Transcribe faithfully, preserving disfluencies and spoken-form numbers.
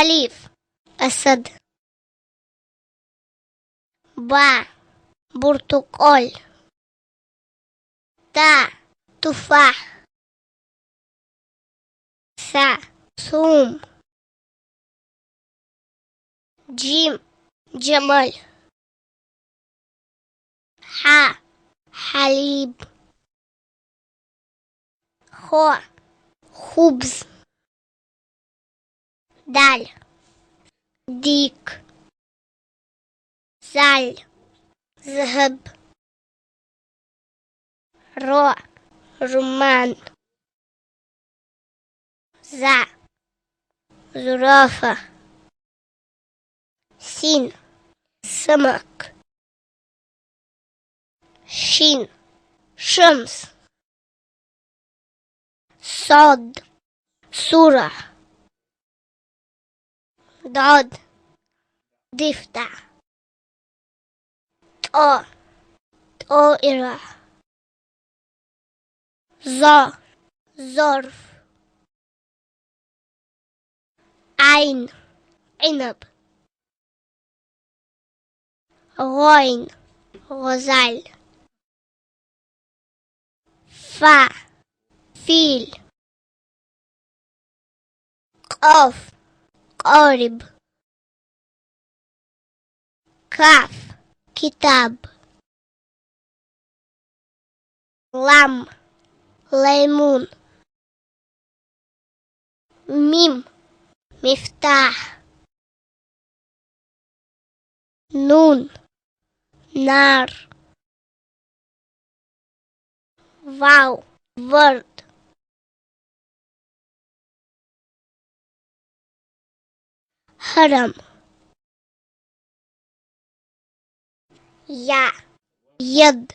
ألف، أسد. ب، برتقال. ت، تفاح. ث، ثوم. ج، جمل. ح، حليب. خ، خبز. د، ديك. ذ، ذهب. ر، رمان. ز، زرافة. س، سمك. ش، شمس. ص، صورة. ض، ضفدع. ط، طائرة. ظ، ظرف. ع، عنب. غ، غزال. ف، فيل. ق، قارب. ك، كتاب. ل، ليمون. م، مفتاح. ن، نار. و، ورد. هرم. ي، يد.